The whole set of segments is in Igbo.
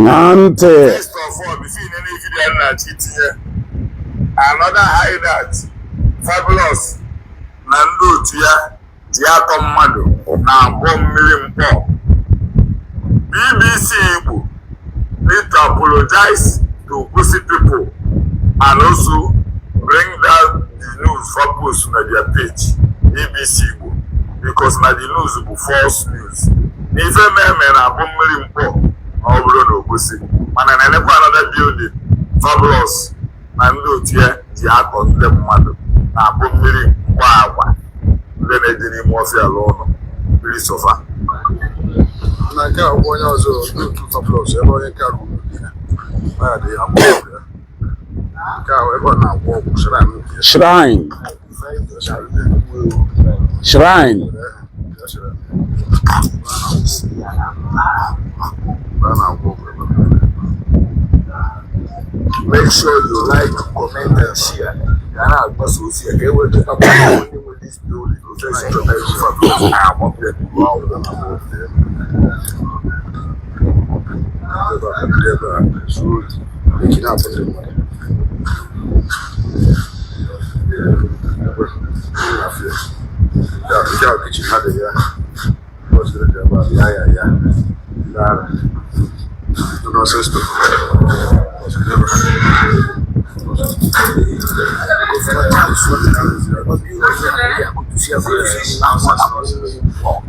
Na ntị. First of all, before ị nene video a na-achọ itinye another hideout Fabulous na ndị otu ya ji atọ mmadụ na abụọ mmiri mkpọ. BBC Igbo need to apologize to Obosi people and also bring down the news for post na their page, BBC Igbo, because na the news bụ false news. Na ife mere na abụ mmiri mkpọ ma ọ bụrụ na Obosi mana na-enekwa another building Fabulous na ndị otu ya ji atọ ndị mmadụ na abụ mmiri mkpọ agwa ndị na-eje n'ime ọfịa alụ ụlọ mmiri sofa. Na nke a bụ onye ọzọ, ndị otu Fabulous, ebe onye nke a ruru ya, ọ ya dị agwọ ọgwụ ya. Nke ahụ ebe ọ na-agwọ ọgwụ, shrine nke ya. Shrine, shrine. Ya shrine. Ebe a na-agwọ ọgwụ ebe a. Make sure you like, comment and share ka a na-agbasa ozi ya ka e wee chọtakwa onye nwe this building, otu esi chọta ihu Fabulous na-agbapụ ya n'ụlọ ọgwụ. Ebe a, ebe a, zuo ohi, ekidnap ndị mmadụ. Ebe a, afịa. Nke a kitchen ha dị ya. Ọ sịrị dị ebe a, ya ya ya. Ndị ara. Ndị nonsense people. Ọ sịrị ebe a.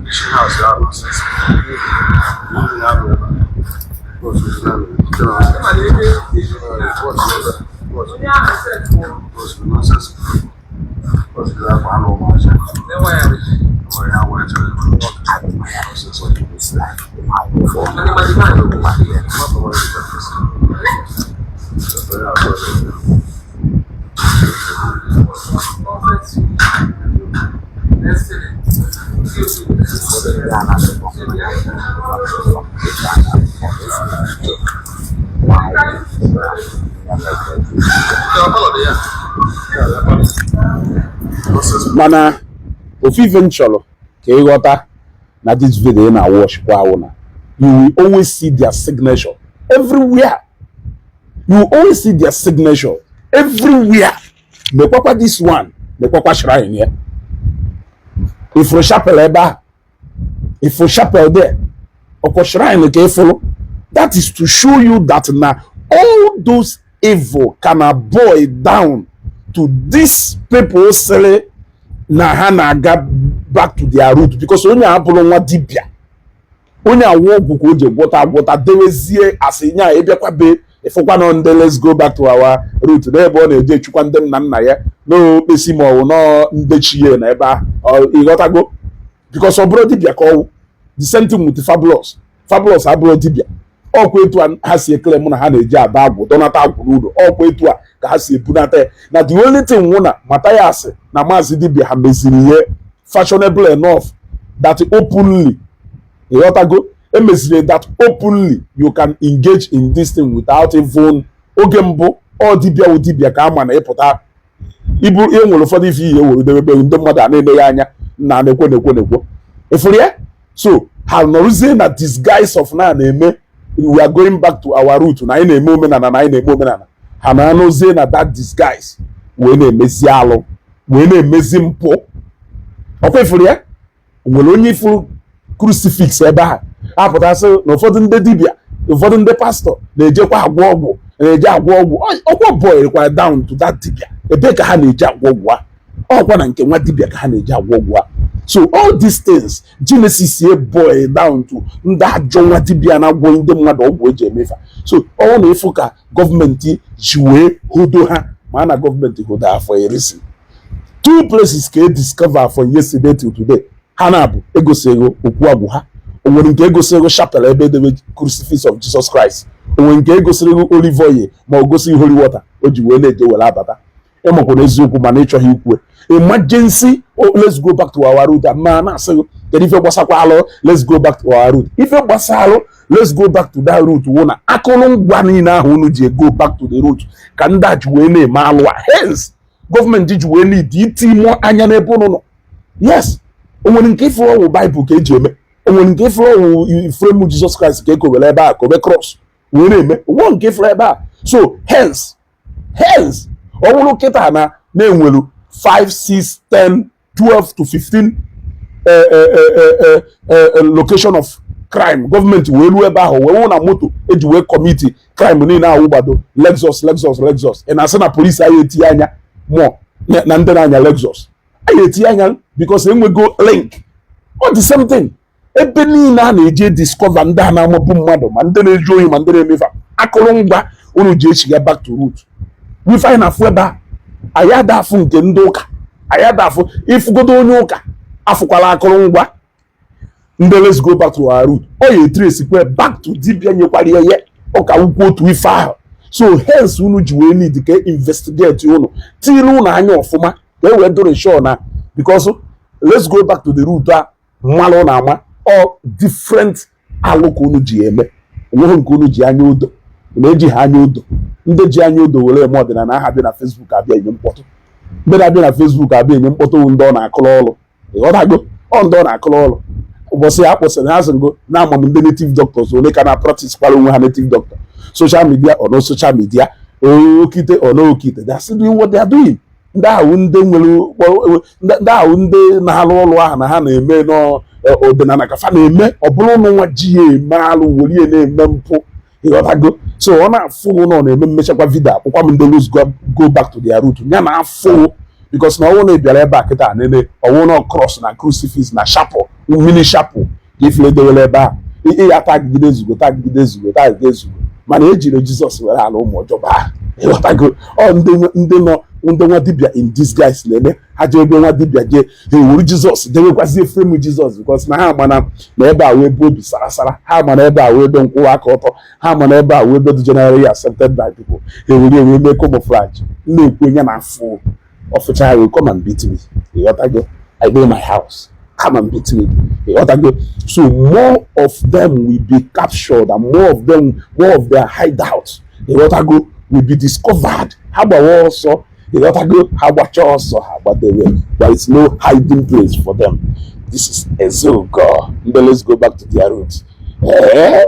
Isi house ya nonsense. Ndị na-arụ ebe a. Ọ sịrị na ndị nonsense. Ọ sịrị nonsense. Ọ sịrị akwa anụ ụmụazị. Ọ ya wee chọrọ. Mana ofu ife m chọrọ ka ị ghọta na this video ị na-watch kwa awụ na you will always see their signature everywhere. You will always see their signature everywhere. Mekwakwa this one, mekwakwa shrine ya ifuru chapel ebe ahụ, ifuru chapel there, ọkwa shrine ka ifuru. That is to show you that na all those evil can boil down to these people sịrị na ha na-aga back to their root, because onye a bụrụ nwa dibịa, onye awụ ọgwụ ka o ji gwọta agwọta dewezie asị nya ịbịakwa be ịfụkwa nọ ndị "Let's go back to our root" n'ebe ọ na-eje echukwa ndị nna nna ya n'okpesi ma ọ bụ nọ ndechi ya na ebe ahụ, ịghọtago? Because ọ bụrụ dibịa ka ọwụ. The same thing with Fabulous. Fabulous abụrụ dibịa. Ọkwa etu a ha si ekele mụ na ha na-eji aba agwụ dọnata agwụ n'ụlọ, ọkwa etu a ka ha si ebunata ya. Na the only thing nwụ na Mathias na Maazị Dibịa ha meziri ihe fashionable enough that openly, ịghọtago, emeziri that openly you can engage in this thing without even oge mbụ ọ dibịa wụ dibịa ka ama na ịpụta ibu e nwere ụfọdụ ife ihe were debebe ndị mmadụ a na-eme ya anya na na-ekwo na-ekwo na-ekwo efuru ya. So ha nọrụzie na disguise of na na-eme "We are going back to our root", na anyị na-eme omenala, na anyị na-eme omenala. Ha na-anụzie na that disguise wee na-emezi alụ, wee na-emezi mpụ. Ọkwa ifuru ya nwere onye ifuru crucifix ebe ahụ apụtasị na ụfọdụ ndị dibịa, ụfọdụ ndị pastọ na-ejekwa agwọ ọgwụ, na-eje agwọ ọgwụ. Ọkwa boilkwa down to that dibịa. Ebee ka ha na-eji agwọ ọgwụ a? Ọkwa na nke nwa dibịa ka ha na-eji agwọ ọgwụ a. So all these things, genesis ye boil down to ndị ajọ nwa dibịa na-agwọ ndị mmadụ ọgwụ eji emefa. So ọ na ịfụ ka gọọmenti ji wee hodo ha, ma na gọọmenti hodo ha for a reason. Two places ka e discover from yesterday till today, ha na-abụ egosighị okwu agwụ ha. O nwere nke egosighị chapel ebe edebe crucifix of Jesus Christ, o nwere nke egosiri olive oil ma o gosighị holy water o ji wee na-eje were abata. Ịmakwa eziokwu mana ịchọghị ikwu. Emergency, oh, "Let's go back to our root." Ma na-asị gị, kedu ife gbasakwa alụ "Let's go back to our root"? Ife gbasalụ "Let's go back to that root" wụ na akụrụngwa niile ahụ unu ji go back to the root ka ndị a ji wee na-eme alụ a. Hence gọọmenti ji wee need iti mụọ anya n'ebe unu nọ. Yes, o nwere nke ifuru ọwụ Baịbụl ka eji eme, o nwere nke ifuru ọwụ frame Jesus Christ ka ekowere ebe a kobe cross. Wee na-eme onwe nke fụrụ ebe a. So hence ọ bụrụ kịta na na-enwelu 5, 6, 10, 12 to 15 location of crime, gọọmenti wee ruo ebe ahụ wee hụ na moto eji wee commit crime niile ahụ gbado Lexus, Lexus, Lexus. Ị na-asị na polisi anyị etinye anya mụọ na ndị na-anya Lexus anyị etinye anya because enwego link. Ọ the same thing ebe niile a na-eji discover ndị a na-amapụ mmadụ, ma ndị na-eju ohi, ma ndị na-emefa akụrụngwa unu ji echiga back to root. Wife anyị na-afụ ebe a, anyị ada afụ nke ndị ụka, anyị ada afụ. Ịfụgodo onye ụka afụkwala akụrụngwa ndị let's go back to our root. Ọ ya etrace back to dibịa nyekwara ya ihe ụka ukwu otu ife ahụ. So hence unu ji wee need ka investigate unu, tiri unu anya ọfụma ka e wee dụrụ sure na, because let's go back to the root a mmalụ na ama ọ different alụ ka unu ji eme. Onweghị nke unu ji anya odo na eji ha anya odo. Ndị ji anya odo were eme ọdịnala aha bịa na Facebook abịa enye mkpọtụ. Ndị na-abịa na Facebook abịa enye mkpọtụ wụ ndị ọ na-akụrụ ọrụ. Ịghọtago? Ọ ndị ọ na-akụrụ ọrụ. Ụbọchị a kpọsịrị ha sị ngo na ama m ndị native doctors ole ka na practice kwara onwe ha native doctor, social media or no social media, okite or no okite, they are still doing what they are doing. Ndị ahụ ndị nwere, ndị ahụ ndị na-alụ ọrụ ahụ na ha na-eme n'ọdịnala ka fa na-eme. Ọ bụrụ ụnụ nwa ji ya eme alụ were ya na-eme mpụ. Ịghọtago? So ọ na-afụ na ọ na-eme mmechakwa video akpụkwa m ndị let's go back to their root ya na-afụ, because na ọnwụ na ị bịara ebe a kịta nene ọnwụ na cross na crucifix na chapel, mini chapel ka ifile dewere ebe a, ị ya tagide ezugo, tagide ezugo, tagide ezugo, mana ejiri Jizọs were ala ụmụ ọjọọ ahụ. Ịghọtago? Ọ ndị nọ, ndị nwa dibịa in disguise na-eme. Ha jee ebe nwa dibịa jee, ha ewuru Jizọs dewekwazie frame Jizọs, because na ha ma na ebe a wee ebe obi sara sara ha, ma na ebe a wee ebe nkwụwa aka ọtọ ha, ma na ebe a wee ebe dị generally accepted by people. Ha ewere ewe mee camouflage. Na-ekwu onye na-afụ ọfụcha ya will come and beat me. Ịghọtago? I go my house, come and beat me. Ịghọtago? So more of them will be captured and more of them, more of their hideouts, ịghọtago, will be discovered. Ha gbawa ọsọ, ịghọtago, ha gbachaa ọsọ, ha gbadewe. There is no hiding place for them. This is Ezeogo, ndị let's go back to their roots. Eh?